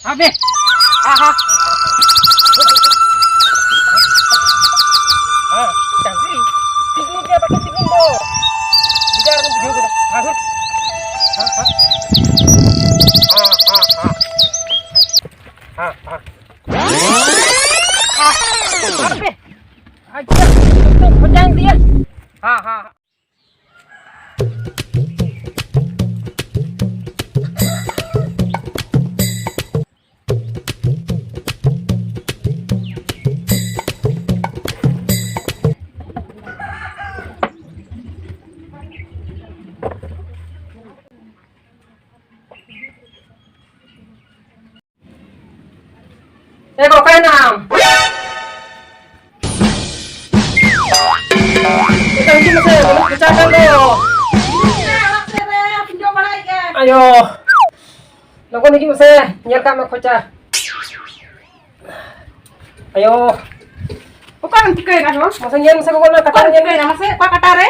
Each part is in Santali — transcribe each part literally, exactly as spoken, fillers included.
ᱟᱵᱮ! ᱟᱦᱟ! ᱦᱮᱸ, ᱰᱟᱝᱨᱤ, ᱛᱤᱸᱜᱩ ᱜᱮ ᱵᱟᱠᱚ ᱛᱤᱸᱜᱩᱱ ᱫᱚ᱾ ᱵᱮᱡᱟᱨ ᱵᱚᱱ ᱵᱩᱡᱷᱟᱹᱣ ᱠᱮᱫᱟ᱾ ᱦᱮᱸ, ᱦᱮᱸ᱾ ᱦᱮᱸ, ᱦᱮᱸ, ᱦᱮᱸ᱾ ᱦᱮᱸ, ᱦᱮᱸ᱾ ᱟᱯᱮ! ᱟᱪᱪᱷᱟ, ᱱᱤᱛᱚᱜ ᱠᱷᱚᱡᱟᱝ ᱫᱤᱭᱟ᱾ ᱦᱮᱸ, ᱦᱮᱸ᱾ ᱮ ᱜᱚ, ᱚᱠᱟᱭᱮᱱᱟᱢ? ᱮ ᱜᱚ, ᱦᱤᱡᱩᱜ ᱢᱮᱥᱮ, ᱩᱱᱟᱹᱜ ᱠᱷᱚᱪᱟ ᱠᱟᱱ ᱫᱚ᱾ ᱚᱲᱟᱜ ᱥᱮᱫ ᱨᱮ ᱯᱤᱸᱰᱟᱹ ᱵᱟᱲᱟᱭᱮᱫᱼᱟ᱾ ᱟᱭᱳ, ᱞᱚᱜᱚᱱ ᱦᱤᱡᱩᱜ ᱢᱮᱥᱮ, ᱧᱮᱞ ᱠᱟᱜ ᱢᱮ ᱠᱷᱚᱪᱟ᱾ ᱟᱭᱳ᱾ ᱚᱠᱟᱨᱮᱢ ᱪᱤᱠᱟᱹᱭᱮᱱᱟ ᱦᱳ? ᱢᱟᱥᱮ ᱧᱮᱞ ᱢᱮᱥᱮ ᱜᱚᱜᱚ, ᱚᱱᱟ ᱠᱟᱴᱟ ᱨᱮ ᱚᱠᱟᱨᱮᱢ ᱧᱮᱞ ᱢᱮ᱾ ᱪᱤᱠᱟᱹᱭᱮᱱᱟ ᱢᱟᱥᱮ? ᱚᱠᱟ ᱠᱟᱴᱟ ᱨᱮ?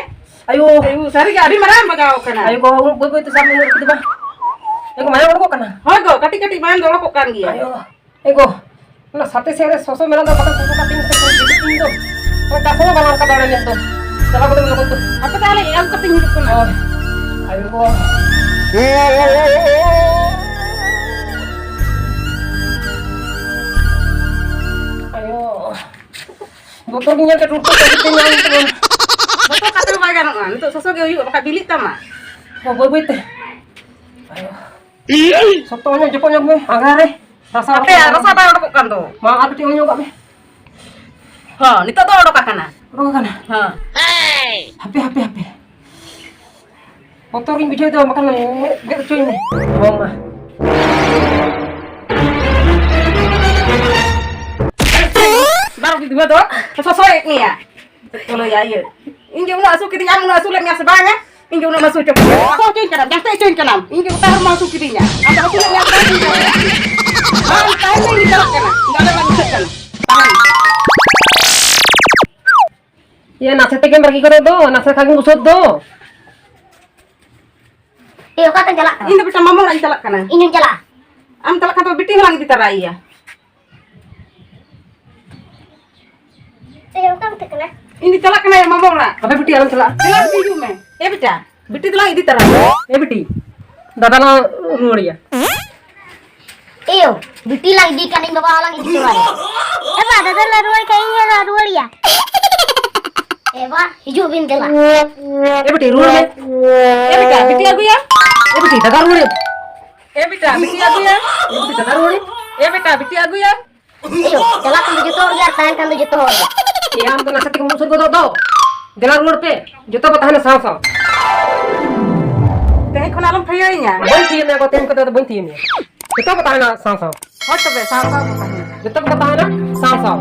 ᱟᱭᱳ᱾ ᱟᱭᱳ, ᱥᱟᱹᱨᱤᱜᱮ ᱟᱹᱰᱤ ᱢᱟᱨᱟᱝ ᱵᱟᱡᱟᱣ ᱠᱟᱱᱟ᱾ ᱟᱭᱳ ᱜᱚ, ᱩᱱᱟᱹᱜ ᱵᱟᱹᱭ ᱵᱟᱹᱭ ᱛᱮ ᱥᱟᱵ ᱢᱮ, ᱩᱱᱟᱹᱜ ᱠᱟᱹᱴᱤᱡ ᱵᱟᱝ᱾ ᱟᱭᱳ ᱜᱚ, ᱢᱟᱭᱟᱢ ᱚᱰᱚᱠᱚᱜ ᱠᱟᱱᱟ᱾ ᱦᱳᱭ ᱜᱚ, ᱠᱟᱹᱴᱤᱡ ᱠᱟᱹᱴᱤᱡ ᱢᱟᱭᱟᱢ ᱫᱚ ᱚᱰᱚᱠᱚᱜ ᱠᱟᱱ ᱜᱮᱭᱟ᱾ ᱟᱭᱳ᱾ ᱮ ᱜᱚ, ᱚᱱᱟ ᱥᱟᱛᱮ ᱥᱮᱫ ᱨᱮ ᱥᱚᱥᱚ ᱢᱮᱱᱟᱜ ᱫᱚ, ᱵᱟᱠᱷᱟᱱ ᱥᱚᱥᱚ ᱠᱟᱹᱴᱤᱡ ᱢᱮᱥᱮ ᱠᱚ ᱡᱤᱞ ᱤᱧ ᱫᱚ᱾ ᱚᱱᱟ ᱠᱟᱥᱟ ᱢᱟ ᱵᱟᱝ ᱨᱟᱠᱟᱵ ᱫᱟᱲᱮᱭᱟᱜ ᱱᱤᱛ ᱫᱚ᱾ ᱪᱟᱞᱟᱣ ᱠᱟᱛᱮ ᱞᱚᱜᱚᱱ ᱫᱚ᱾ ᱦᱟᱯᱮ ᱛᱟᱦᱞᱮ ᱟᱹᱜᱩ ᱠᱟᱛᱮᱧ ᱦᱤᱡᱩᱜ ᱠᱟᱱᱟ᱾ ᱦᱳᱭ᱾ ᱟᱭᱳ ᱜᱚ᱾ ᱟᱭᱳ᱾ ᱵᱚᱛᱚᱨ ᱜᱤᱧ ᱧᱮᱞ ᱠᱮᱫ, ᱴᱩᱴᱠᱟᱹ ᱠᱚ ᱟᱹᱰᱤ ᱛᱮᱧ ᱧᱟᱢ ᱠᱮᱫ᱾ ᱵᱚᱛᱚᱨ ᱠᱟᱛᱮ ᱦᱚᱸ ᱵᱟᱭ ᱜᱟᱱᱚᱜᱼᱟ, ᱱᱤᱛᱚᱜ ᱥᱚᱥᱚ ᱜᱮ ᱦᱩᱭᱩᱜᱼᱟ, ᱵᱟᱠᱷᱟᱡ ᱵᱤᱞᱤᱜ ᱛᱟᱢᱟ᱾ ᱚ, ᱵᱟᱹᱭ ᱵᱟᱹᱭ ᱛᱮ᱾ ᱟᱭᱳ᱾ ᱥᱚᱠᱛᱚ ᱧᱚᱜ, ᱡᱚᱯᱚᱜ ᱧᱚᱜ ᱢᱮ, ᱟᱸᱜᱷᱟᱲ ᱨᱮ᱾ ᱨᱟᱥᱟ ᱦᱟᱯᱮ, ᱚᱰᱚᱠᱚᱜ ᱟᱨ ᱠᱟᱱᱟ᱾ ᱨᱟᱥᱟ ᱵᱟᱭ ᱚᱰᱚᱠᱚᱜ ᱠᱟᱱ ᱫᱚ᱾ ᱢᱟ, ᱟᱨ ᱠᱟᱹᱴᱤᱡ ᱚᱭᱚᱜᱟᱜ ᱢᱮ᱾ ᱦᱚᱸ, ᱱᱤᱛᱚᱜ ᱫᱚ ᱚᱰᱚᱠ ᱟᱠᱟᱱᱟ᱾ ᱚᱰᱚᱠ ᱟᱠᱟᱱᱟ? ᱦᱚᱸ᱾ ᱦᱟᱯᱮ, ᱦᱟᱯᱮ, ᱦᱟᱯᱮ᱾ ᱵᱚᱛᱚᱨᱤᱧ ᱵᱩᱡᱷᱟᱹᱣ ᱫᱟ, ᱵᱟᱠᱷᱟᱱ ᱜᱮᱫ ᱦᱚᱪᱚᱧ ᱢᱮ᱾ ᱦᱚᱸ, ᱢᱟ᱾ ᱵᱟᱨ ᱜᱤᱫᱽᱨᱟᱹ ᱫᱚ ᱥᱚᱥᱚᱭᱮᱫ ᱢᱮᱭᱟ᱾ ᱪᱮᱫ ᱠᱚ ᱞᱟᱹᱭᱟ, ᱤᱭᱟᱹ᱾ ᱤᱧ ᱜᱮ ᱩᱱᱟᱹᱜ ᱟᱹᱥᱩᱞ ᱠᱤᱫᱤᱧ, ᱟᱢ ᱩᱱᱟᱹᱜ ᱟᱹᱥᱩᱞᱮᱫ ᱢᱮᱭᱟ ᱥᱮ ᱵᱟᱝᱟ? ᱤᱧ ᱜᱮ ᱩᱱᱟᱹᱜ ᱮᱢ ᱟᱹᱥᱩᱞ ᱦᱚᱪᱚ ᱠᱤᱫᱤᱧᱟ᱾ ᱦᱚᱪᱚᱧ ᱠᱟᱱᱟᱢ, ᱡᱟᱹᱥᱛᱤ ᱦᱚᱪᱚᱧ ᱠᱟᱱᱟᱢ᱾ ᱤᱧ ᱜᱮ ᱚᱠᱟ ᱦᱚᱲ ᱢᱟ ᱟᱹᱥᱩᱞ ᱠᱤᱫᱤᱧᱟ᱾ ᱟᱢ ᱫᱚ ᱟᱹᱥᱩᱞᱮᱫ ᱢᱮᱭᱟ ᱥᱮ ᱵᱟᱝ? ᱤᱧ ᱫᱚ ᱵᱟᱝ, ᱛᱟᱦᱮᱱ ᱢᱮ, ᱤᱧ ᱪᱟᱞᱟᱜ ᱠᱟᱱᱟ᱾ ᱤᱧ ᱫᱚ ᱟᱞᱮ ᱚᱲᱟᱜ ᱤᱧ ᱩᱴᱷᱟᱹᱜ ᱠᱟᱱᱟ᱾ ᱛᱟᱦᱮᱱ ᱢᱮ᱾ ᱤᱭᱟᱹ, ᱱᱟᱥᱮ ᱛᱮᱜᱮᱢ ᱨᱟᱹᱜᱤ ᱜᱚᱫᱚᱜ ᱫᱚ, ᱱᱟᱥᱮ ᱠᱷᱟᱱ ᱜᱮᱢ ᱵᱩᱥᱟᱹᱫ ᱫᱚ᱾ ᱮ, ᱚᱠᱟ ᱛᱮᱢ ᱪᱟᱞᱟᱜ ᱠᱟᱱᱟ? ᱤᱧ ᱫᱚ ᱵᱮᱴᱟ ᱢᱟᱢᱟ ᱚᱲᱟᱜ ᱤᱧ ᱪᱟᱞᱟᱜ ᱠᱟᱱᱟ᱾ ᱤᱧ ᱦᱚᱸᱧ ᱪᱟᱞᱟᱜᱼᱟ᱾ ᱟᱢ ᱪᱟᱞᱟᱜ ᱠᱷᱟᱱ ᱫᱚ ᱵᱤᱴᱤ ᱦᱚᱸ ᱞᱟᱝ ᱤᱫᱤ ᱛᱟᱨᱟᱭᱮᱭᱟ᱾ ᱮ, ᱚᱠᱟᱢ ᱪᱟᱞᱟᱜ ᱠᱟᱱᱟ? ᱤᱧ ᱫᱚ ᱪᱟᱞᱟᱜ ᱠᱟᱱᱟ ᱢᱟᱢᱟ ᱚᱲᱟᱜ᱾ ᱟᱯᱮ ᱵᱤᱴᱤ ᱟᱞᱚᱢ ᱪᱟᱞᱟᱜᱼᱟ᱾ ᱫᱮᱞᱟ ᱵᱤᱴᱤ ᱦᱤᱡᱩᱜ ᱢᱮ᱾ ᱮ ᱵᱮᱴᱟ, ᱵᱤᱴᱤ ᱫᱚᱞᱟᱝ ᱤᱫᱤ ᱛᱟᱨᱟᱭᱟ᱾ ᱮ ᱵᱤᱴᱤ, ᱫᱟᱫᱟ ᱞᱟᱝ ᱨᱩᱣᱟᱹᱲᱮᱭᱟ᱾ ᱮᱭᱳ, ᱵᱤᱴᱤ ᱞᱟᱝ ᱤᱫᱤ ᱠᱟᱱ ᱤᱧ ᱵᱟᱵᱟ ᱞᱟᱝ ᱤᱫᱤ ᱛᱚᱨᱟᱭᱟ᱾ ᱮ ᱵᱟ, ᱫᱟᱫᱟ ᱞᱮ ᱨᱩᱣᱟᱹᱲ ᱠᱷᱟᱱ ᱤᱧ ᱦᱚᱸ ᱞᱟᱝ ᱨᱩᱣᱟᱹᱲᱮᱭᱟ᱾ ᱮ ᱵᱟ, ᱦᱤᱡᱩᱜ ᱵᱤᱱ ᱫᱮᱞᱟ᱾ ᱮ ᱵᱤᱴᱤ, ᱨᱩᱣᱟᱹᱲ ᱢᱮ᱾ ᱮ ᱵᱮᱴᱟ, ᱵᱤᱴᱤ ᱟᱹᱜᱩᱭᱟ᱾ ᱮ ᱵᱤᱴᱤ, ᱫᱟᱫᱟ ᱨᱩᱣᱟᱹᱲ ᱢᱮ᱾ ᱮ ᱵᱮᱴᱟ, ᱵᱤᱴᱤ ᱟᱹᱜᱩᱭᱟ᱾ ᱮ ᱵᱤᱴᱤ, ᱫᱟᱫᱟ ᱨᱩᱣᱟᱹᱲ ᱢᱮ᱾ ᱮ ᱵᱮᱴᱟ, ᱵᱤᱴᱤ ᱟᱹᱜᱩᱭᱟ᱾ ᱮᱭᱳ, ᱪᱟᱞᱟᱜ ᱠᱷᱟᱱ ᱫᱚ ᱡᱚᱛᱚ ᱦᱚᱲ ᱜᱮ ᱟᱨ ᱛᱟᱦᱮᱱ ᱠᱷᱟᱱ ᱫᱚ ᱡᱚᱛᱚ ᱦᱚᱲ ᱜᱮ᱾ ᱮ, ᱟᱢ ᱫᱚ ᱱᱟᱥᱮ ᱛᱮᱜᱮᱢ ᱩᱥᱟᱹᱫ ᱜᱚᱫᱚᱜ ᱫᱚ᱾ ᱫᱮᱞᱟ ᱨᱩᱣᱟᱹᱲ ᱯᱮ, ᱡᱚᱛᱚ ᱵᱚ ᱛᱟᱦᱮᱱᱟ ᱥᱟᱶ ᱥᱟᱶ᱾ ᱛᱮᱦᱮᱧ ᱠᱷᱚᱱ ᱟᱞᱚᱢ ᱛᱷᱤᱭᱟᱹᱭᱤᱧᱟ᱾ ᱵᱟᱹᱧ ᱛᱷᱤᱭᱟᱹ ᱢᱮᱭᱟ ᱜᱚ, ᱛᱮᱦᱮᱧ ᱠᱷᱚᱱ ᱫᱚ ᱵᱟᱹᱧ ᱛᱷᱤᱭᱟᱹ ᱢᱮᱭᱟ᱾ ᱡᱚᱛᱚ ᱵᱚ ᱛᱟᱦᱮᱱᱟ ᱥᱟᱶ ᱥᱟᱶ᱾ ᱦᱳᱭ ᱛᱚᱵᱮ, ᱥᱟᱶ ᱥᱟᱶ ᱵᱚ ᱛᱟᱦᱮᱱᱟ᱾ ᱡᱚᱛᱚ ᱵᱚ ᱛᱟᱦᱮᱱᱟ ᱥᱟᱶ ᱥᱟᱶ᱾